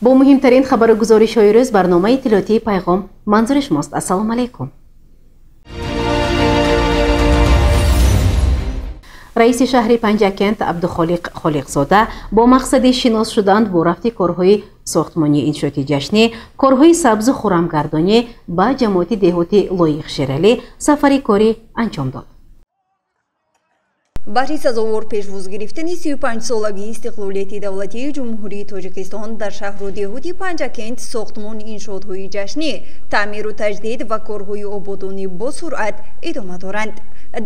Бо муҳимтарин хабару гузоришҳои рӯз барномаи иттилоотии Пайғом манзури шумост. Ассалому алайкум. Раиси шаҳри Панҷакент Абдухолиқ Холиқзода бо мақсади шинос шудан бо рафти корҳои сохтмонии иншооти ҷашнӣ, корҳои сабзу хурамгардонӣ ба ҷамоати деҳоти Лоиқ Шералӣ сафари корӣ анҷом дод. Баҳри сазовор пешвоз гирифтани 35-солагии истиқлолияти давлатии Ҷумҳурии Тоҷикистон дар шаҳру деҳоти Панҷакент сохтмони иншоотҳои ҷашнӣ, таъмиру таҷдид ва корҳои ободонӣ бо суръат идома доранд.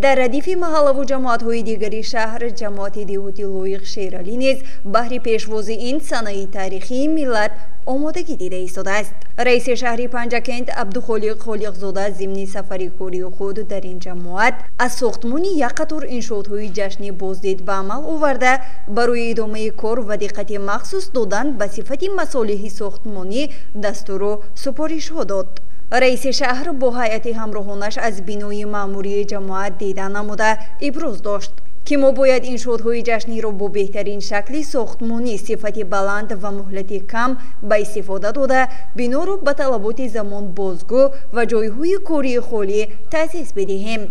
Дар радифи маҳаллаву ҷамоатҳои дигари шаҳр, ҷамоати деҳоти Лоиқ Шералӣ низ баҳри пешвози ин санаи таърихии миллат омодагӣ дида истодааст. Раиси шаҳри Панҷакент Абдухолиқ Холиқзода зимни сафари кории худ дар ин ҷамоат аз сохтмони як қатор иншоотҳои ҷашнӣ боздид ба амал оварда, барои идомаи кор ва диққати махсус додан ба сифати масолеҳи сохтмонӣ дастуру супоришҳо дод. Раиси шаҳр бо ҳайати ҳамроҳонаш аз бинои маъмурии ҷамоат дида намуда иброз дошт, ки мо бояд иншоотҳои ҷашниро бо беҳтарин шакли сохтмонӣ, сифати баланд ва муҳлати кам ба истифода дода, биноро ба талаботи замон бозгӯ ва ҷойҳои кории холӣ таъсис бидиҳем.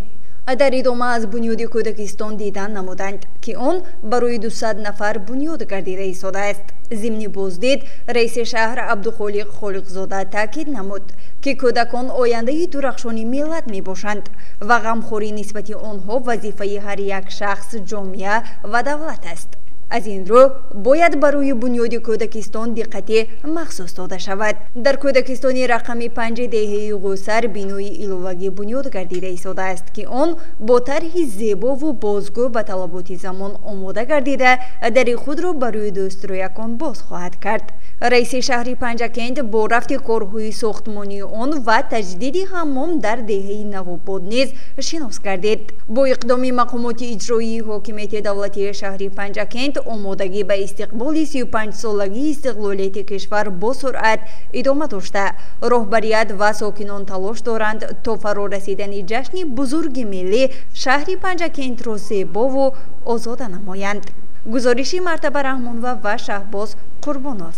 Дар идома аз бунёди кӯдакистон дидан намуданд, ки он барои 200 нафар бунёд гардида истодааст. Зимни боздид раиси шаҳр Абдухолиқ Холиқзода таъкид намуд, ки кӯдакон ояндаи дурахшони миллат мебошанд ва ғамхорӣ нисбати онҳо вазифаи ҳар як шахс, ҷомеа ва давлат аст. Аз ин рӯ бояд барои бунёди кӯдакистон диққати махсус дода шавад. Дар кӯдакистони рақами 5 деҳаи Ғусар бинои иловагӣ бунёд гардида истодааст, ки он бо тарҳи зебову бозгӯ ба талаботи замон омода гардида, дари худро барои дӯстрӯякон боз хоҳад кард. Раиси шаҳри Панҷакент бо рафти корҳои сохтмонии он ва таҷдиди ҳаммом дар деҳаи Навобод низ шинос гардид. Бо иқдоми мақомоти иҷроии ҳокимияти давлатии шаҳри Панҷакент омодагӣ ба истиқболи 35-солагии истиқлолияти кишвар бо суръат идома дошта, роҳбарият ва сокинон талош доранд то фаро расидани ҷашни бузурги миллӣ шаҳри Панҷакентро зебову озода намоянд. Гузориши Мартаба Раҳмонова ва Шаҳбоз Қурбонов.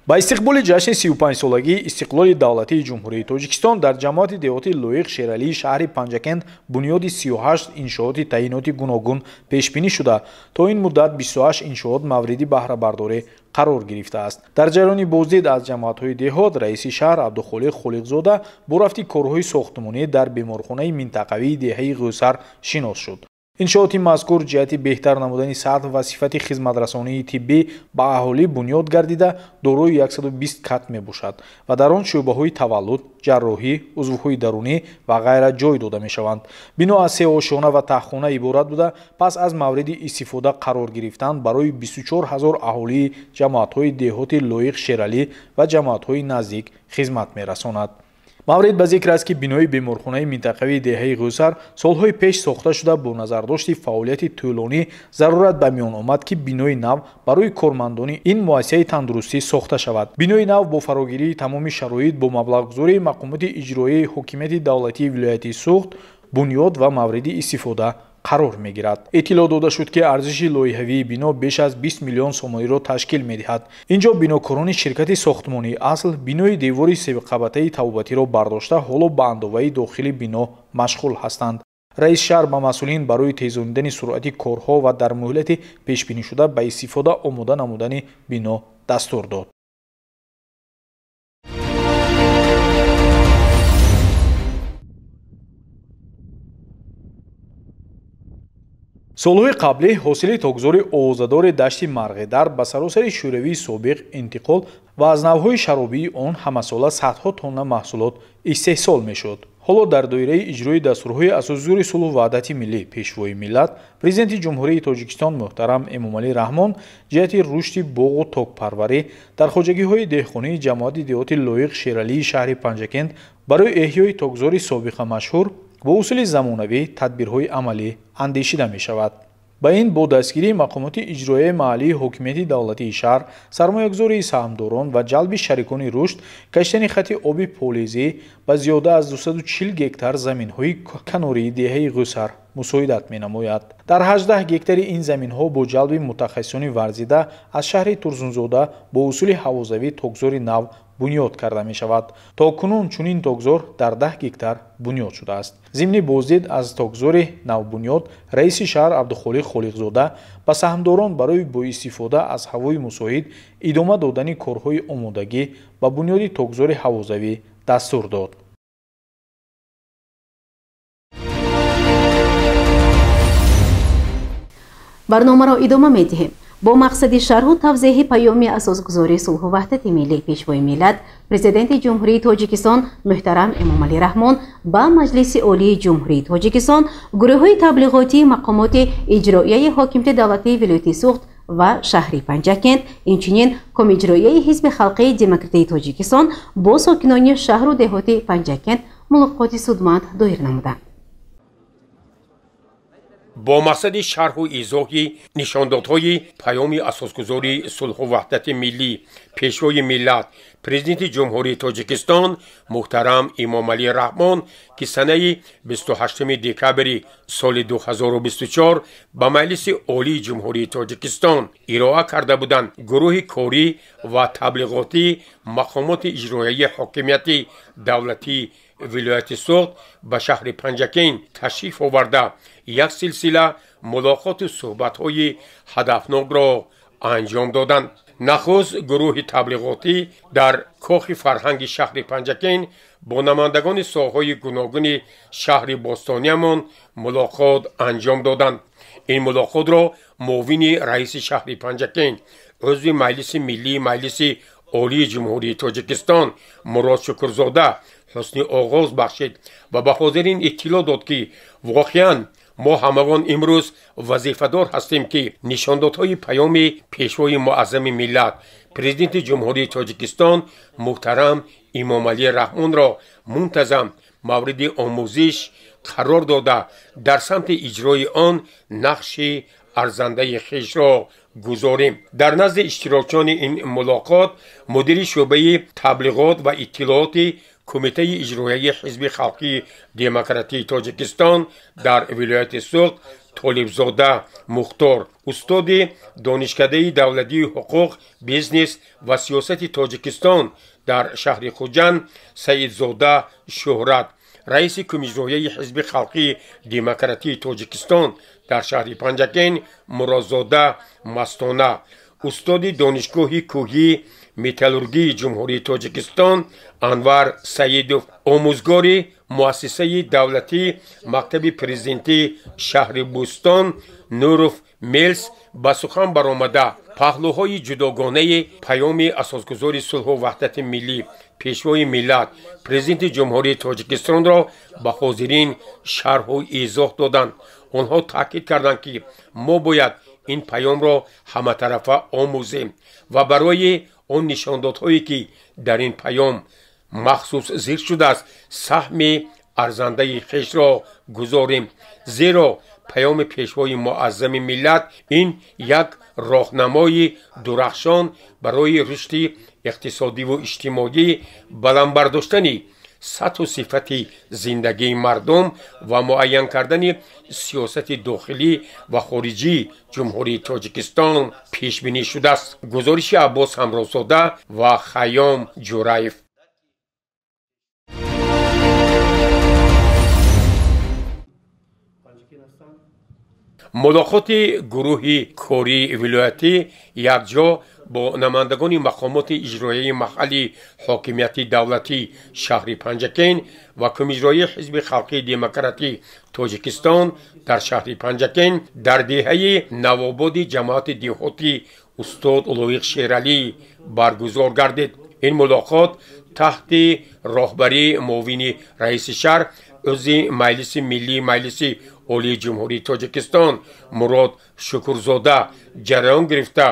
Ба истиқболи ҷашни 35-солагии истиқлоли давлатии Ҷумҳурии Тоҷикистон дар ҷамоати деҳоти Лоиқ Шералии шаҳри Панҷакент бунёди 38 иншооти таъиноти гуногун пешбинӣ шуда, то ин муддат 28 иншоот мавриди баҳрабардорӣ қарор гирифтааст. Дар ҷараёни боздид аз ҷамоатҳои деҳот раиси шаҳр Абдухолиқ Холиқзода бо рафти корҳои сохтмонӣ дар беморхонаи минтақавии деҳаи Ғӯсар шинос шуд. Иншооти мазкур ҷиҳати беҳтар намудани сатҳ ва сифати хизматрасонии тиббӣ ба аҳолӣ бунёд гардида, дорои 120 кат мебошад ва дар он шӯъбаҳои таваллуд, ҷарроҳӣ, узвҳои дарунӣ ва ғайра ҷой дода мешаванд. Бино аз се ошёна ва таҳхона иборат буда, пас аз мавриди истифода қарор гирифтан барои 24 ҳазор аҳолии ҷамоатҳои деҳоти Лоиқ Шералӣ ва ҷамоатҳои наздик хизмат мерасонад. Маврид ба зикр аст, ки бинои беморхонаи минтақавии деҳаи Ғӯсар солҳои пеш сохта шуда, бо назардошти фаъолияти тӯлонӣ зарурат ба миён омад, ки бинои нав барои кормандони ин муассисаи тандурустӣ сохта шавад. Бинои нав бо фарогирии тамоми шароит бо маблағгузории мақомоти иҷроияи ҳокимияти давлатии вилояти Суғд бунёд ва мавриди истифода қарор мегирад. Иттилоъ дода шуд, ки арзиши лоиҳавии бино беш аз 20 миллион сомониро ташкил медиҳад. Инҷо бинокорони ширкати сохтмонии Асл бинои девори себиқабатаи тавбатиро бардошта, ҳоло ба андоваи дохили бино машғул ҳастанд. Раис шаҳр ба масъулин барои тезонидани суръати корҳо ва дар муҳлати пешбинишуда ба истифода омода намудани бино дастур дод. Солҳои қаблӣ ҳосили токзори овозадори дашти Марғидар ба саросари шӯравии собиқ интиқол ва аз навъҳои шаробии он ҳамасола садҳо тонна маҳсулот истеҳсол мешуд. Ҳоло дар доираи иҷрои дастурҳои асосгузори сулҳу ваҳдати миллӣ, пешвои миллат, президенти Ҷумҳурии Тоҷикистон муҳтарам Эмомалӣ Раҳмон ҷиҳати рушди боғу токпарварӣ дар хоҷагиҳои деҳқонии ҷамоати деҳоти Лоиқ Шералии шаҳри Панҷакент барои эҳёи токзори собиқа машҳур бо усули замонавӣ тадбирҳои амалӣ андешида мешавад. Ба ин бо дастгирии мақомоти иҷроияи маҳаллии ҳокимияти давлатии шаҳр, сармоягузории саҳмдорон ва ҷалби шарикони рушд, кашидани хати оби полезӣ ба зиёда аз 240 гектар заминҳои канории деҳаи Ғусар мусоидат менамояд. Дар 18 гектари ин заминҳо бо ҷалби мутахассисони варзида аз шаҳри Турсунзода бо усули ҳавозавӣ токзори нав бунёд карда мешавад. То кунун чунин токзор дар 10 гектар бунёд шудааст. Зимни боздид аз токзори навбунёд, раиси шаҳр Абдухолиқ Холиқзода ба саҳмдорон барои бо истифода аз ҳавои мусоид идома додани корҳои омодагӣ ба бунёди токзори ҳавозавӣ дастур дод. Барномаро идома медиҳем. Бо мақсади шарҳу тавзеҳи паёми асосгузории сулҳу ваҳдати миллӣ, Пешвои миллат, Президенти Ҷумҳурии Тоҷикистон муҳтарам Эмомалӣ Раҳмон ба Маҷлиси Олии Ҷумҳурии Тоҷикистон гурӯҳҳои таблиғотии мақомоти иҷроияи ҳокимияти давлатии вилояти Суғд ва шаҳри Панҷакент, инчунин Комиҷроияи Ҳизби Халқии Демократии Тоҷикистон бо сокинони шаҳру деҳоти Панҷакент мулоқоти судманд доир намуданд. Бо мақсади шарҳу изоҳи нишондодҳои паёми асосгузори сулҳу ваҳдати миллӣ, Пешвои миллат, Президенти Ҷумҳурии Тоҷикистон муҳтарам Эмомалӣ Раҳмон, ки санаи 28 декабри соли 2024 ба Маҷлиси Олии Ҷумҳурии Тоҷикистон ироа карда буданд, гурӯҳи корӣ ва таблиғотии мақомоти иҷроияи ҳокимияти давлатии вилояти Суғд ба шаҳри Панҷакент ташриф оварда, як силсила мулоқоту суҳбатҳои ҳадафнокро анҷом доданд. Нахуст гурӯҳи таблиғотӣ дар кохи фарҳанги шаҳри Панҷакент бо намояндагони соҳаҳои гуногуни шаҳри бостониямон мулоқот анҷом доданд. Ин мулоқотро муовини раиси шаҳри Панҷакент, узви Маҷлиси Миллии Маҷлиси Олии Ҷумҳурии Тоҷикистон Мурод Шукрзода ҳусни оғоз бахшид ва ба ҳозирин иттилоъ дод, ки воқеан мо ҳамагон имрӯз вазифадор ҳастем, ки нишондодҳои паёми Пешвои муаззами миллат, Президенти Ҷумҳурии Тоҷикистон муҳтарам Эмомалӣ Раҳмонро мунтазам мавриди омӯзиш қарор дода, дар самти иҷрои он нақши арзандаи хешро гузорем. Дар назди иштирокчиёни ин мулоқот мудири шӯъбаи таблиғот ва иттилооти Кумитаи иҷроияи Ҳизби Халқии Демократии Тоҷикистон дар вилояти Суғд Толибзода Мухтор, устоди Донишкадаи давлатии ҳуқуқ, бизнес ва сиёсати Тоҷикистон дар шаҳри Хуҷанд Саидзода Шӯҳрат, раиси Кумиҷроияи Ҳизби Халқии Демократии Тоҷикистон дар шаҳри Панҷакент Муродзода Мастона, устоди Донишгоҳи кӯҳии металлургии Ҷумҳурии Тоҷикистон Анвар Саидов, омӯзгори муассисаи давлатии мактаби президентии шаҳри Бӯстон Нуров Мелс ба сухан баромада, паҳлӯҳои ҷудогонаи паёми асосгузори сулҳу ваҳдати миллӣ, Пешвои миллат, Президенти Ҷумҳурии Тоҷикистонро ба ҳозирин шарҳу изоҳ доданд. Онҳо таъкид карданд, ки мо бояд ин паёмро ҳаматарафа омӯзем ва барои он нишондодҳое, ки дар ин паём махсус зикр шудааст, саҳми арзандаи хешро гузорем, зеро паёми Пешвои муаззами миллат ин як роҳнамои дурахшон барои рушди иқтисодиву иҷтимоӣ, баланд бардоштани сатҳу сифати зиндагии мардум ва муайян кардани сиёсати дохилӣ ва хориҷии Ҷумҳурии Тоҷикистон пешбинӣ шудааст. Гузориши Аббос Ҳамрозода ва Хайём Ҷураев. Мулоқоти гурӯҳи кории вилоятӣ якҷо бо намояндагони мақомоти иҷроияи маҳаллии ҳокимияти давлатии шаҳри Панҷакент ва Кумиҷроии Ҳизби Халқии Демократии Тоҷикистон дар шаҳри Панҷакент дар деҳаи Навободи ҷамоати деҳоти устод Лоиқ Шералӣ баргузор гардид. Ин мулоқот таҳти роҳбарии муовини раиси шаҳр, узви Маҷлиси Миллии Маҷлиси Олии Ҷумҳурии Тоҷикистон Мурод Шукурзода ҷараён гирифта,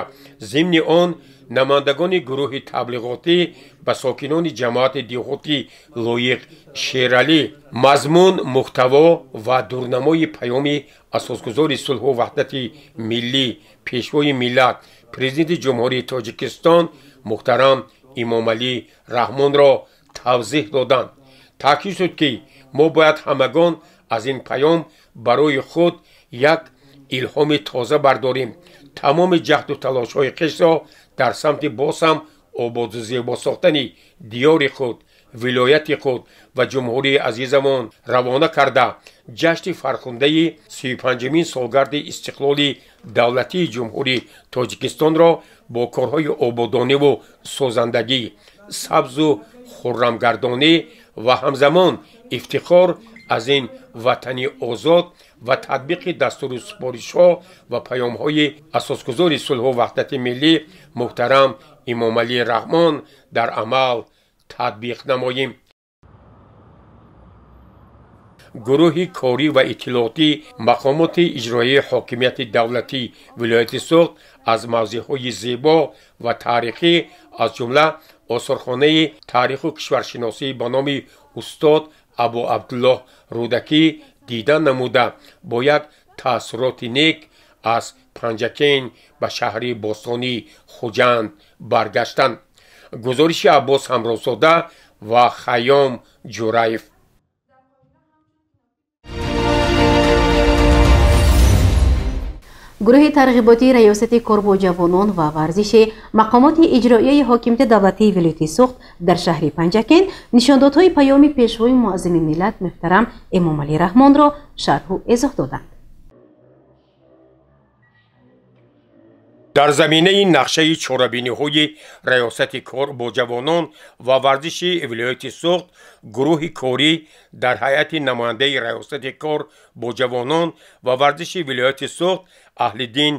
зимни он намояндагони гурӯҳи таблиғотӣ ба сокинони ҷамоати деҳоти Лоиқ Шералӣ мазмун, муҳтаво ва дурнамои паёми асосгузори сулҳу ваҳдати миллӣ, Пешвои миллат, Президенти Ҷумҳурии Тоҷикистон муҳтарам Имомалӣ Раҳмонро тавзеҳ доданд. Таъкид шуд, ки мо бояд ҳамагон аз ин паём барои худ як илҳоми тоза бардорем, тамоми ҷаҳду талошҳои хешро дар самти боз ҳам ободу зебо сохтани диёри худ, вилояти худ ва ҷумҳурии азизамон равона карда, ҷашни фархундаи 35-мин солгарди истиқлоли давлатии Ҷумҳурии Тоҷикистонро бо корҳои ободониву созандагӣ, сабзу хуррамгардонӣ ва ҳамзамон ифтихор аз ин ватани озод ва татбиқи дастуру супоришҳо ва паёмҳои асосгузори сулҳу ваҳдати миллӣ муҳтарам Имомалӣ Раҳмон дар амал татбиқ намоем. Гурӯҳи корӣ ва иттилоотӣ мақомоти иҷроияи ҳокимияти давлатии вилояти Суғд аз мавзеъҳои зебо ва таърихӣ, аз ҷумла осорхонаи таъриху кишваршиносӣ ба номи устод Абу Абдуллоҳ Рӯдакӣ дидан намуда, бо як таассуроти нек аз Панҷакент ба шаҳри бостонӣ Хуҷанд баргаштанд. Гузориши Аббос Ҳамрозода ва Хайём Ҷураев. Гурӯҳи тарғиботии Раёсати кор бо ҷавонон ва варзиши мақомоти иҷроияи ҳокимияти давлатии вилояти Суғд дар шаҳри Панҷакент нишондодҳои паёми Пешвои муаззами миллат муҳтарам Эмомалӣ Раҳмонро шарҳу эзоҳ доданд. Дар заминаи нақшаи чорабиниҳои Раёсати кор бо ҷавонон ва варзиши вилояти Суғд, гурӯҳи корӣ дар ҳайати намояндаи Раёсати кор бо ҷавонон ва варзиши вилояти Суғд Аҳлиддин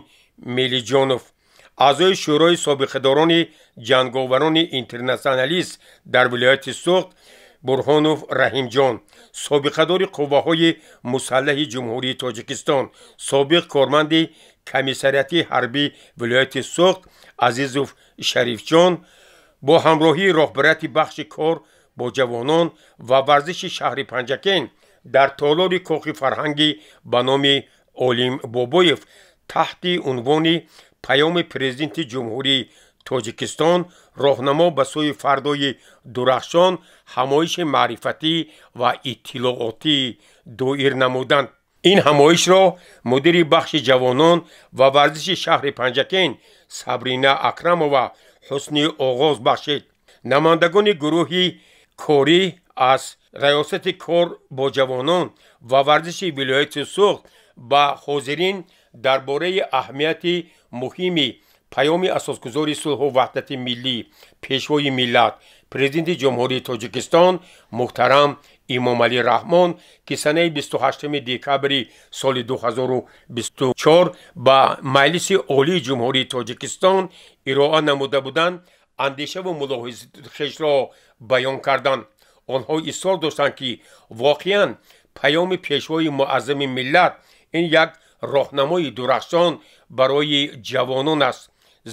Мелиҷонов, аъзои Шӯрои собиқадорони ҷанговарони интернатсионалист дар вилояти Суғд Бурҳонов Раҳимҷон, собиқадори қувваҳои мусаллаҳи Ҷумҳурии Тоҷикистон, собиқ корманди комиссариати ҳарбии вилояти Суғд Азизов Шарифҷон бо ҳамроҳии роҳбарияти бахши кор бо ҷавонон ва варзиши шаҳри Панҷакент дар толори кохи фарҳангӣ ба номи Олим Бобоев таҳти унвони паёми Президенти Ҷумҳурии Тоҷикистон роҳнамо ба сӯи фардои дурахшон ҳамоиши маърифатӣ ва иттилоотӣ доир намуданд. Ин ҳамоишро мудири бахши ҷавонон ва варзиши шаҳри Панҷакент Сабрина Акрамова ҳусни оғоз бахшид. Намояндагони гурӯҳи корӣ аз Раёсати кор бо ҷавонон ва варзиши вилояти Суғд ба ҳозирин дар бораи аҳамияти муҳими паёми асосгузори сулҳу ваҳдати миллӣ, Пешвои миллат, Президенти Ҷумҳурии Тоҷикистон муҳтарам Имомалӣ Раҳмон, ки санаи 28 декабри соли 2024 ба Маҷлиси Олии Ҷумҳурии Тоҷикистон ироа намуда буданд, андешаву мулоҳизаи хешро баён карданд. Онҳо исрор доштанд, ки воқеан паёми Пешвои муаззами миллат ин як роҳнамои дурахшон барои ҷавонон аст,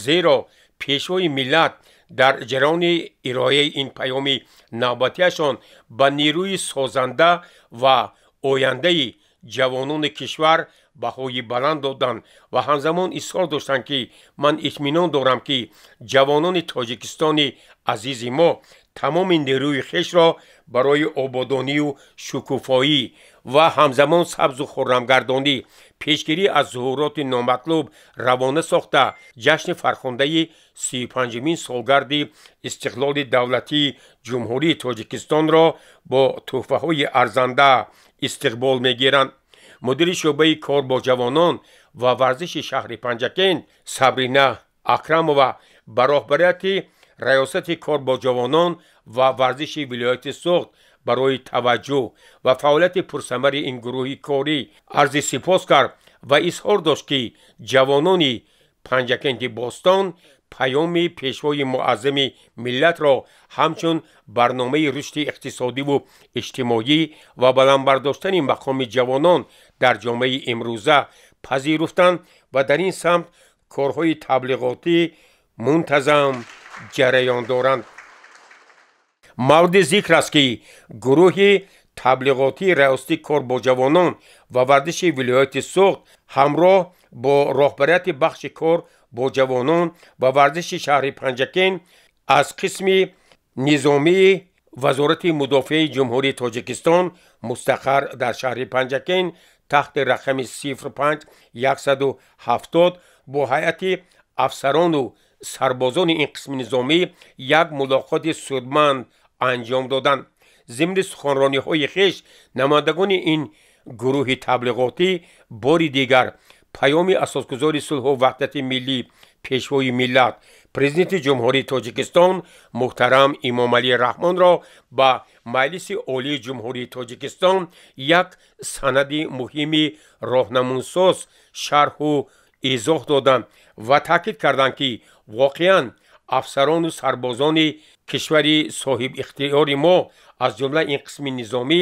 зеро Пешвои миллат дар ҷараёни ироаи ин паёми навбатиашон ба нерӯи созанда ва ояндаи ҷавонони кишвар баҳои баланд доданд ва ҳамзамон исрор доштанд, ки ман итминон дорам, ки ҷавонони Тоҷикистони азизи мо тамоми нерӯи хешро барои ободонию шукуфоӣ ва ҳамзамон сабзу хуррамгардонӣ, пешгирӣ аз зуҳуроти номатлуб равона сохта, ҷашни фархундаи 35-мин солгарди истиқлоли давлатии Ҷумҳурии Тоҷикистонро бо тӯҳфаҳои арзанда истиқбол мегиранд. Мудири шӯъбаи кор бо ҷавонон ва варзиши шаҳри Панҷакент Сабрина Акрамова ба роҳбарияти Раёсати кор бо ҷавонон ва варзиши вилояти Суғд барои таваҷҷӯҳ ва фаъолияти пурсамари ин гурӯҳи корӣ арзи сипос кард ва изҳор дошт, ки ҷавонони Панҷакенти бостон Паёми Пешвои Муаззами миллатро ҳамчун барномаи рушди иқтисодиву иҷтимоӣ ва баланд бардоштани мақоми ҷавонон дар ҷомеаи имрӯза пазируфтанд ва дар ин самт корҳои таблиғотӣ мунтазам ҷараён доранд. Мавриди зикр аст, ки гурӯҳи таблиғотии Раёсати кор бо ҷавонон ва варзиши вилояти Суғд ҳамроҳ бо роҳбарияти бахши кор бо ҷавонон ва варзиши шаҳри Панҷакент аз қисми низомии Вазорати мудофиаи Ҷумҳурии Тоҷикистон мустақар дар шаҳри Панҷакент таҳти рақами 05 170 бо ҳайати афсарону сарбозони ин қисми низомӣ як мулоқоти судманд анҷом доданд. Зимни суханрониҳои хеш намояндагони ин гурӯҳи таблиғотӣ бори дигар паёми асосгузори сулҳу ваҳдати миллӣ, Пешвои миллат, Президенти Ҷумҳурии Тоҷикистон муҳтарам Эмомалӣ Раҳмонро ба Маҷлиси Олии Ҷумҳурии Тоҷикистон як санади муҳими роҳнамунсоз шарҳу изоҳ доданд ва таъкид карданд, ки воқеан афсарону сарбозони кишвари соҳибихтиёри мо, аз ҷумла ин қисми низомӣ,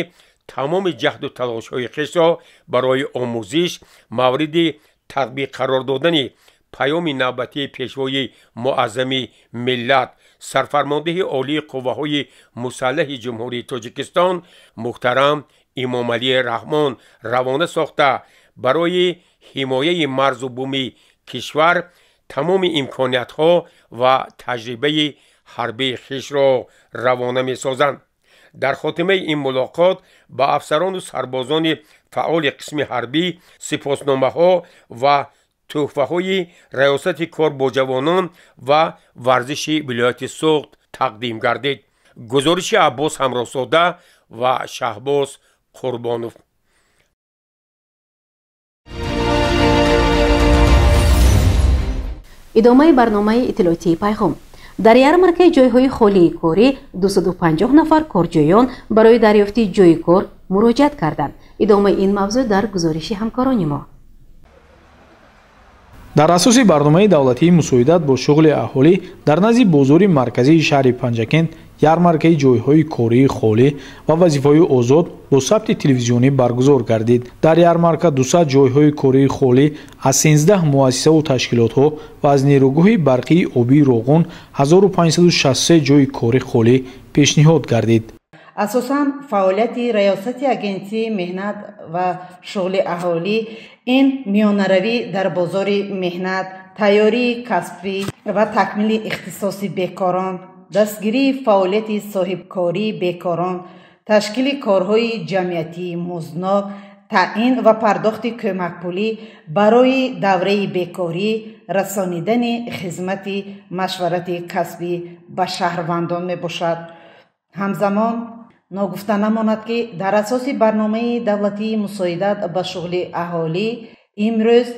тамоми ҷаҳду талошҳои хешро барои омӯзиш, мавриди татбиқ қарор додани паёми навбатии Пешвои Муаззами миллат, Сарфармондеҳи Олии Қувваҳои Мусаллаҳи Ҷумҳурии Тоҷикистон муҳтарам Эмомалӣ Раҳмон равона сохта, барои ҳимояи марзу буми кишвар тамоми имкониятҳо ва таҷрибаи ҳарбии хешро равона месозанд. Дар хотимаи ин мулоқот ба афсарону сарбозони фаъоли қисми ҳарбӣ сипосномаҳо ва тӯҳфаҳои Раёсати кор бо ҷавонон ва варзиши вилояти Суғд тақдим гардид. Гузориши Аббос Ҳамроҳзода ва Шаҳбоз Қурбонов. Идомаи барномаи иттилоотии «Пайғом». Дар ярмаркаи ҷойҳои холии корӣ 250 нафар корҷӯён барои дарёфти ҷойи кор муроҷиат карданд. Идомаи ин мавзӯъ дар гузориши ҳамкорони мо. Дар асоси барномаи давлатии мусоидат бо шуғли аҳолӣ дар назди бозори марказии шаҳри Панҷакент ярмаркаи ҷойҳои кории холӣ ва вазифаҳои озод бо сабти телевизионӣ баргузор гардид. Дар ярмарка 200 ҷойҳои кории холӣ аз 13 муассисаву ташкилотҳо ва аз нерӯгоҳи барқии обии Роғун 1563 ҷойи кори холӣ пешниҳод гардид. Асосан фаъолияти Раёсати Агентии меҳнат ва шуғли аҳолӣ ин миёнаравӣ дар бозори меҳнат, тайёрии касбӣ ва такмили ихтисоси бекорон, дастгирии фаъолияти соҳибкории бекорон, ташкили корҳои ҷамъиятии музднок, таъин ва пардохти кӯмакпулӣ барои давраи бекорӣ, расонидани хизмати машварати касбӣ ба шаҳрвандон мебошад. Ҳамзамон ногуфта намонад, ки дар асоси барномаи давлатии мусоидат ба шуғли аҳолӣ имрӯз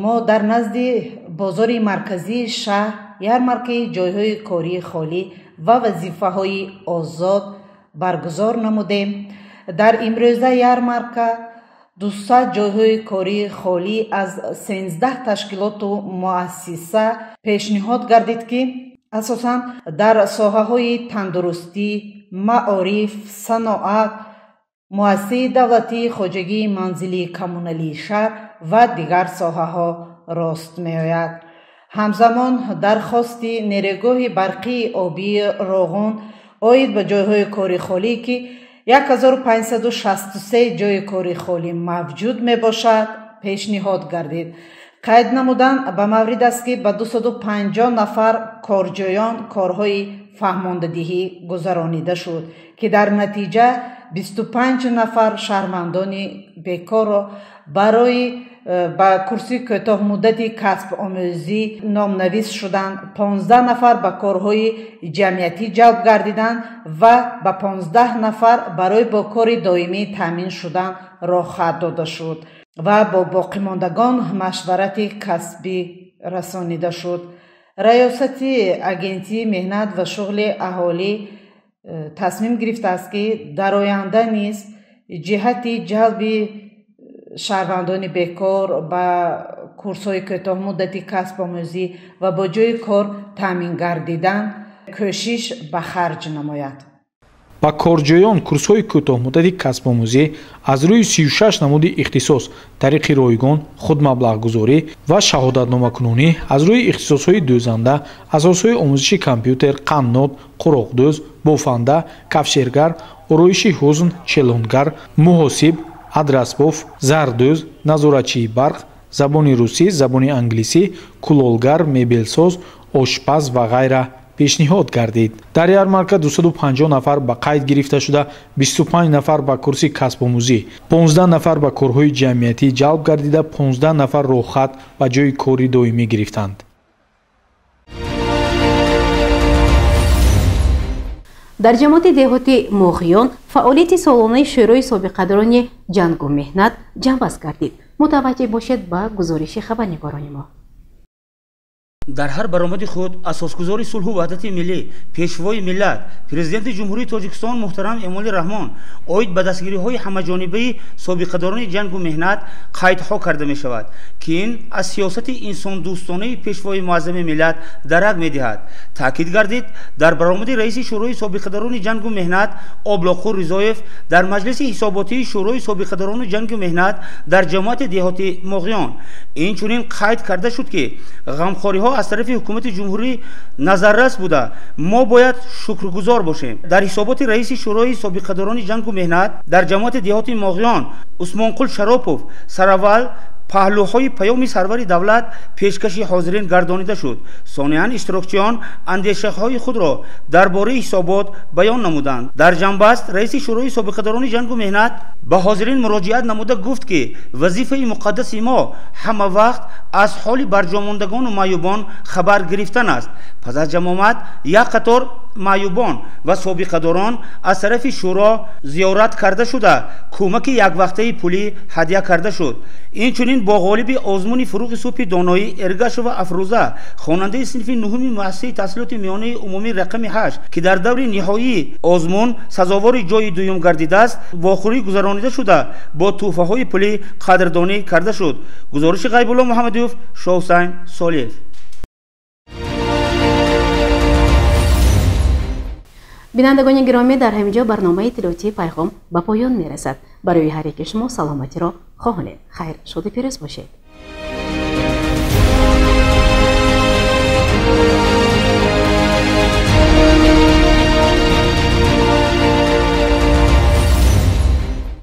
мо дар назди бозори марказии шаҳр ярмаркаи ҷойҳои кории холӣ ва вазифаҳои озод баргузор намудем. Дар имрӯза ярмарка 200 ҷойҳои кории холӣ аз 13 ташкилоту муассиса пешниҳод гардид, ки асосан дар соҳаҳои тандурустӣ, маориф, саноат, муассисаи давлатии хоҷагии манзилии коммуналии шаҳр ва дигар соҳаҳо рост меояд. Ҳамзамон дархости нерӯгоҳи барқии обии Роғун оид ба ҷойҳои кори холӣ, ки 1563 ҷойи кори холӣ мавҷуд мебошад, пешниҳод гардид. Қайд намудан ба маврид аст, ки ба 250 нафар корҷӯён корҳои фаҳмондадиҳӣ гузаронида шуд, ки дар натиҷа 25 нафар шаҳрвандони бекорро барои ба курси кӯтоҳмуддати касбомӯзӣ номнавис шуданд, 15 нафар ба корҳои ҷамъиятӣ ҷалб гардиданд ва ба 15 нафар барои бо кори доимӣ таъмин шудан роҳхат дода шуд ва бо боқимондагон машварати касбӣ расонида шуд. Раёсати Агентии меҳнат ва шуғли аҳолӣ тасмим гирифтааст, ки дар оянда низ ҷиҳати ҷалби шаҳрвандони бекор ба курсҳои кӯтоҳмуддати касбомӯзӣ ва бо ҷойи кор таъмин гардидан кӯшиш ба харҷ намояд. Ба корҷӯён курсҳои кӯтоҳмуддати касбомӯзӣ аз рӯи 36 намуди ихтисос тариқи ройгон, худмаблағгузорӣ ва шаҳодатномакунонӣ аз рӯи ихтисосҳои дӯзанда, асосҳои омӯзиши компютер, қаннод, қуроқдӯз, бофанда, кафшергар, ороиши ҳузн, челонгар, муҳосиб, адрасбоф, зардӯз, назоратчии барқ, забони русӣ, забони англисӣ, кулолгар, мебелсоз, ошпаз ва ғайра пешниҳод гардид. Дар ярмарка 250 нафар ба қайд гирифта шуда, 25 нафар ба курси касбомӯзӣ, 15 нафар ба корҳои ҷамъиятӣ ҷалб гардида, 15 нафар роҳхат ба ҷойи кори доимӣ гирифтанд. Дар ҷамоати деҳоти Моғиён фаъолияти солонаи Шӯрои собиқадорони ҷангу меҳнат ҷамъбаст гардид. Мутаваҷҷеҳ бошед ба гузориши хабарнигорони мо. Дар ҳар баромади худ асосгузори сулҳу ваҳдати миллӣ, пешвои миллат, президенти Ҷумҳурии Тоҷикистон муҳтарам Эмомалӣ Раҳмон оид ба дастгириҳои ҳамаҷонибаи собиқадорони ҷангу меҳнат қайдҳо карда мешавад, ки ин аз сиёсати инсондӯстонаи пешвои муаззами миллат дарак медиҳад. Таъкид гардид дар баромади раиси Шӯрои собиқадорони ҷангу меҳнат Облоқур Ризоев дар маҷлиси ҳисоботии Шӯрои собиқадорони ҷангу меҳнат дар ҷамоати деҳоти Моғиён. Инчунин қайд карда шуд, ки ғамхориҳо аз тарафи ҳукумати ҷумҳурӣ назаррас буда, мо бояд шукргузор бошем. Дар ҳисоботи раиси Шӯрои собиқадорони ҷангу меҳнат дар ҷамоати деҳоти Моғиён Усмонқул Шаропов сараввал паҳлӯҳои паёми сарвари давлат пешкаши ҳозирин гардонида шуд. Сониян иштирокчиён андешаҳои худро дар бораи ҳисобот баён намуданд. Дар ҷамъбаст раиси Шӯрои собиқадорони ҷангу меҳнат ба ҳозирин муроҷиат намуда гуфт, ки вазифаи муқаддаси мо ҳама вақт аз ҳоли барҷомондагону маъюбон хабар гирифтан аст. Пас аз ҷамъомад як қатор маъюбон ва собиқадорон аз тарафи шӯро зиёрат карда шуда, кӯмаки яквақтаи пулӣ ҳадя карда шуд. Инчунин бо ғолиби озмуни фуруғи субҳи доноӣ Эргашова Афрӯза, хонандаи синфи нуҳуми муассисаи таҳсилоти миёнаи умумӣ рақами 8, ки дар даври ниҳоии озмун сазовори ҷойи дуюм гардидааст, вохӯрӣ гузаронида шуда, бо тӯҳфаҳои пулӣ қадрдонӣ карда шуд. Гузориши Ғайбулло Муҳаммадиёв, Шоҳусайн Солиев. Бинандагони гиромӣ, дар ҳамин ҷо барномаи иттилоотии Пайғом ба поён мерасад. Барои ҳар яки шумо саломатиро хоҳонем. Хайр, шоду пирӯз бошед.